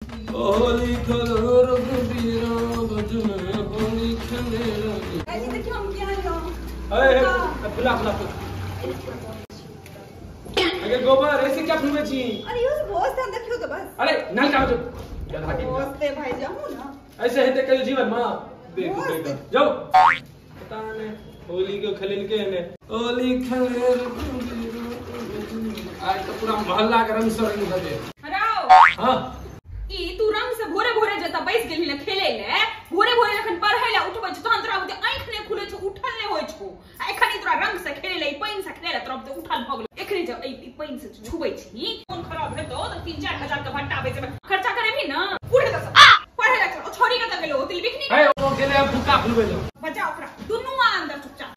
होली खेलो रघुबीरा भजन होली खेले रघु। ऐसे देखियो हम किया लो। अरे फुला फुला फुला। अरे गोबर ऐसे क्या फुलवे छी? अरे यो बहुत ध्यान देखियो तो बस। अरे नल का जो गधा के दोस्ते भाई जाऊं ना। ऐसे हेते कहियो जीवन मां देखो देखो जाओ। पता नहीं होली के खेलन के ने होली खेले रघुबीरा। आज तो पूरा मोहल्ला के रंग से रंग भर दे। हराओ। हां ई तू रंग से भोरे भोरे जता बैस गेली ले खेले ले भोरे भोरे जखन पढ़ै ले उठबै छ तहन तोरा बुते आंखि नै खुलै छौ उठल नै होइ छौ। आ एखन ई तोरा रंग से खेले ले पानि से खेले ले तोरा बुते उठल भ गेल। एखनी जब ई पानि से छुबै छी कोन खराब हेतौ त 3-4 हजार के भट्टा बेचबै खर्चा करेबी न उठे त पढ़ै ले चल। ओ छोरी कत गेलो ओ तिल बिखनी हे ओ गेले भूखा फुलबै ले बचा ओकरा दुनू अंदर चुपचाप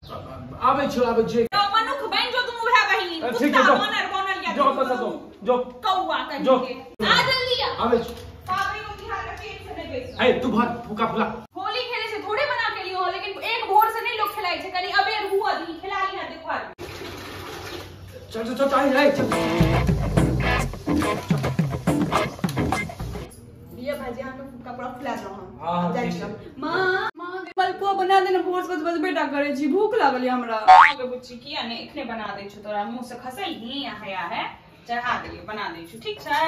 आबै छौ आबै छै। तो मनुख बन जो दुनू भाई बहिन कुत्ता बनर बनल या जो बस जो जो कौआ कहि के आ जल्दी आ आबै छौ। पाबनि को बिहार के पेट से नहीं बैस। हे तू भाग फूका फुला। होली खेले से थोड़े बना के लियो लेकिन एक भोर से नहीं लोग खेलाय छै कनी अबेर हुआ दी खेला ली ना देखो। चल चल चल आई आई चल। ये भाजी हम कपड़ा फुला दो। हां जाइ छी मां मां मलपुआ बना देना भोर से बस बेटा करे छी भूख लागल हमरा। आगे बुच्ची किया ने एखने बना दै छु तोरा मुंह से खसल ही हया है चढ़ा देलियो बना दै छु ठीक छै।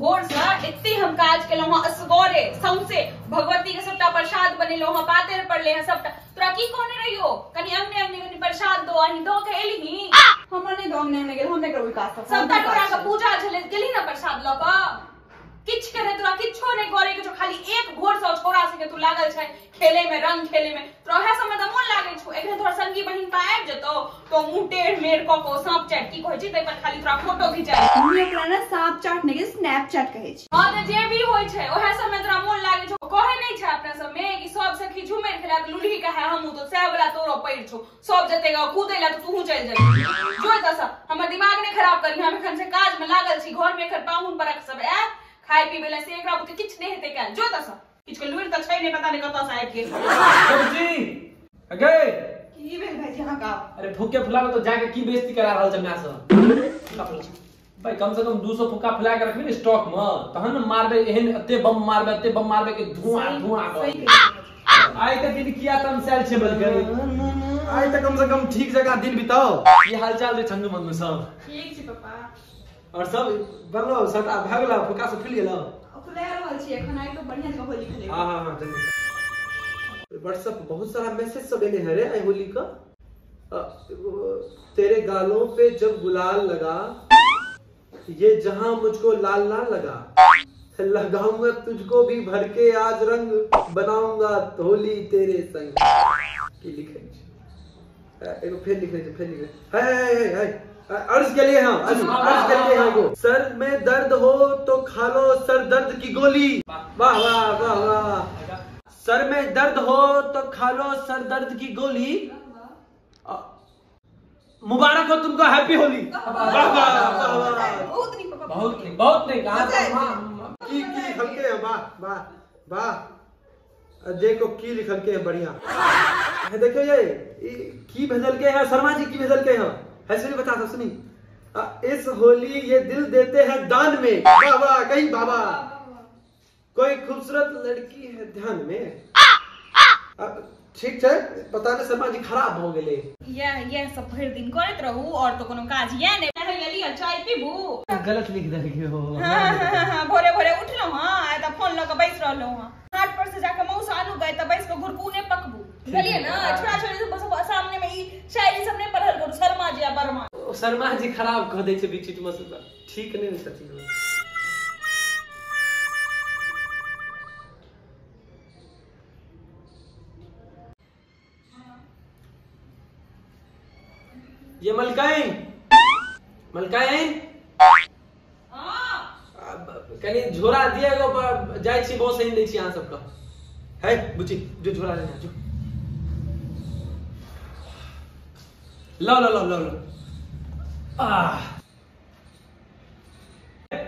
भोर से एते हम काज केलौ हां असगरे सौंसे भगवती के सबटा प्रसाद बनेलौ हां पातेर पड़ले हां सबटा। तोरा की कहने रहियो कनी अंगने अंगने कनी प्रसाद दो आही दो के एलही। हमरा नहीं दो अंगने अंगने गेल हम नहीं करबै काज सब सबटा तोरा के पूजा छले गेली ना प्रसाद ल क किछ करे तोरा किछो नहीं करे के छौ खाली एक भोर से छोरा से के तू लागल छै खेले में रंग खेले में तोरा ओहे समय त मोन लागे छौ। एखने तोहर संगी बहिन पा आबि जतौ तो मुंह टेढ़ मेढ़ क क सांप चैट की कहै छै तै पर खाली तोरा फोटो घिचाइ। मम्मी ओकरा ना सांप चाट नहीं के स्नैपचैट कहै छै। हां त जे भी होय छै ओहे समय तोरा मोन लागे छौ। कहै नहीं छै अपना सब में कि सब सखी झुमेर खेला त लुल्ही कहे हमहु तो सै वाला तोरो पैर छौ सब जते गा कूदै ला त तूहू चलि जेबही। जोइ त सब हमर दिमाग नहीं खराब करी हम एखन से काज में लागल छी घर में एखन पाहुन परख सब आयत खाय पीबै ला से एकरा बुते किछ नहीं हेतै काल। जो त सब किछ के लुरि त छै नै पता नै कतऽ से आबि गेल। सब्जी अगे की भेल भाईजी अहाँ का? अरे फूके फुलाबे तो जाके की बेइज्जती करा रहल छै हमरा से। भाई कम से कम 200 फूका फुला के रखबी ने स्टॉक में तहन न मारबे एहन एते बम मारबे एते बम मारबे के धुआं धुआं। आइ के दिन किया तमसायल छै बलके आइ त कम से कम ठीक जगह दिन बिताओ। की हाल चाल रे चंदू मंगू सब? ठीक छै पापा। और सब बनलो सबटा भए गेलो फुका से फुलि गेलो? फुला रहल छी एखन आइ तो बढ़िया जगह होली खेले। हां हां हां जल्दी। व्हाट्सएप बहुत सारा मैसेज सब एले है रे आई होली का। तेरे गालों पे जब गुलाल लगा ये जहां मुझको लाल लाल लगा लगाऊंगा तुझको भी भर के आज रंग बनाऊंगा होली तेरे संग। की लिखे एगो फिर लिखे फिर लिखे है है है अर्ज के लिए हम अर्ज के लिए हमको सर में दर्द हो तो खा लो सर दर्द की गोली। वाह वाह वाह वाह। सर में दर्द हो तो खा लो सर दर्द की गोली। मुबारक हो तुमको हैप्पी होली। वाह वाह वाह वाह। बहुत नहीं पापा बहुत नहीं बहुत नहीं की लिखल के है वाह वाह वाह। देखो की लिखल के है बढ़िया है। देखियो ये की भेजल के है शर्मा जी की भेजल के है। है सुनी बता दो सुनी। इस होली ये दिल देते हैं दान में। वाह वाह कहीं बाबा कोई खूबसूरत लड़की है ध्यान में। ठीक है पता नहीं शर्मा जी खराब हो गए। ये सब भर दिन करत रहू और तो कोनो काज ये नहीं रह चाय पीबू। गलत लिख देलके हो। हां हां हां भोरे भोरे उठलौ हां आ त फोन ल के बैस रहलौ हां हाट पर से जाके मौसा आनू गए त बैस के घुरकुने पकबू बुझलिए ना। छोरा छोरी सब सामने में ई शायरी सब नहीं पढ़ल करू शर्मा जी आ बर्मा। शर्मा जी खराब कह दै छै बीच बीच में ठीक नहीं ने सची। ये मलकाइन मलकाइन कनी झोरा दिए गो जाइ छी बहुत सही दै छी अहाँ सबके। है बुची जो झोरा लेने जो लो लो लो लो लो आ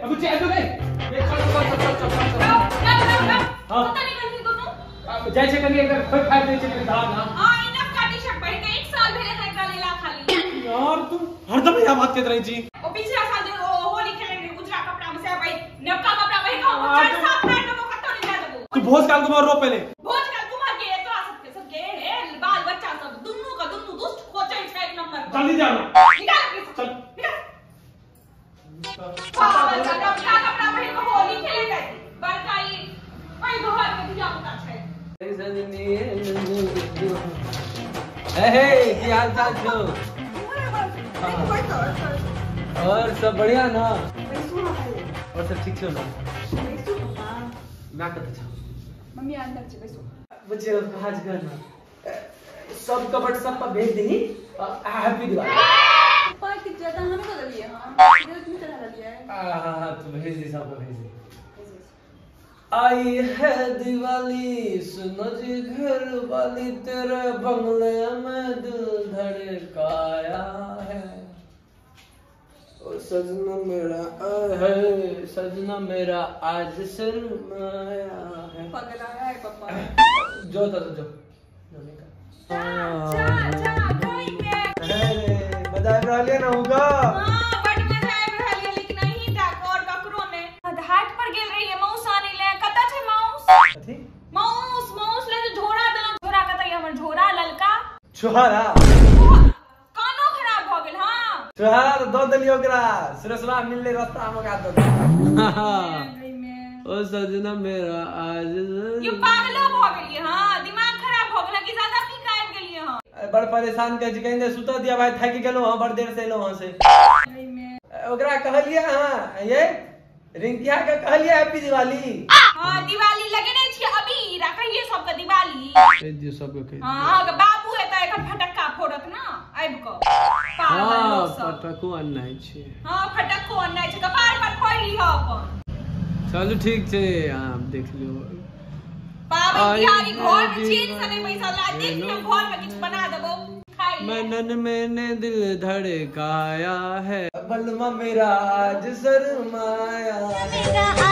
बुची आजो गई चल चल चल चल चल चल। हां पता नहीं कनी दोनों जाइ छै कनी एक खोइ फाड़ दै छै कनी धान। हां इनफ का टी-शर्ट पहिर के एक साल भेले है एकरा लेला खाली। यार तुम हरदम यह बात करत रही छी। ओ पिछला साल जे होली खेले रही उजरा कपड़ा में से भाई नवका कपड़ा पहिर के हम चार साल फाड़ भोज काल कुमार रो पहले। भोज काल कुमार के तोरा सबके सबके हे बाल बच्चा सब दुन्नू का दुन्नू दुष्ट खोचै छै एक नंबर। जल्दी जा निकाल चल निकाल। पागल का कपड़ा कपड़ा पहिर के होली खेले जाय बड़का ई ओइ घर के धिया पुता छै। हे हे की हाल चाल छौ? और सब बढ़िया ना? और सब ठीक छौ ना? ना कत छौ? मम्मी अंदर छै बैसू। बुझियो काज कर ना सब कपट सब पर भेज दही। हैप्पी दिवाली। पापा के ज्यादा हमें को देलिए। हां दिल में चढ़ा देलिए। हां तू भेज दे सबको भेज दे। आई है दिवाली सुनो जी घर वाली तेरे बंगले में दिल धड़काया है। ओ सजना मेरा है सजना मेरा आज शर्माया है। पगलाया है पापा। जो तो जो जा जा कोई के मजा आबि रहल ना होगा। हां बड मजा आबि रहल है लेकिन अहीं टा और ककरो ने। हाट पर गेल रहिए मौस आनै ले। कत छै मौस? कथी मौस? मौस ले झोरा देलौ। झोरा कत है हमर झोरा? ललका छोहारा कानो खराब भ गेल। हां छोहारा तो दऽ देलियै ओकरा। सुरेशवा मिलले रास्ता मे ओकरा दऽ देलियै। ओ सजना मेरा आज ये पागलो भ गेलियै। हां दिमाग खराब भ गेल कि ज्यादा पी के आबि गेलियै। हां बड़ परेशान कर कहीं सुता दिया भाई थाकि गेलौ। हां बड़ देर से एलौ हां से। ओकरा कहलियै हां ये रिंकिया के कहलियै हैप्पी दिवाली। हां दिवाली लगेने छी अभी रखिए सबके दिवाली। कह दियो सबके कह। हां के बाबू एता एखन फटक्का फोड़त ना आबि क। पागल लोग सब। फटक्को अन्नाइ छै। हां फटक्को अन्नाइ छै कपार पर फोड़ि लिह अपन। चलू ठीक छै आप देख लियो। पाबनि तिहारी घर में चीज से नहीं पैसा ला देख लियो घर में किछ बना देबो खाइ ले। मनन मैंने दिल धड़काया है बलमा मेरा आज शर्माया है।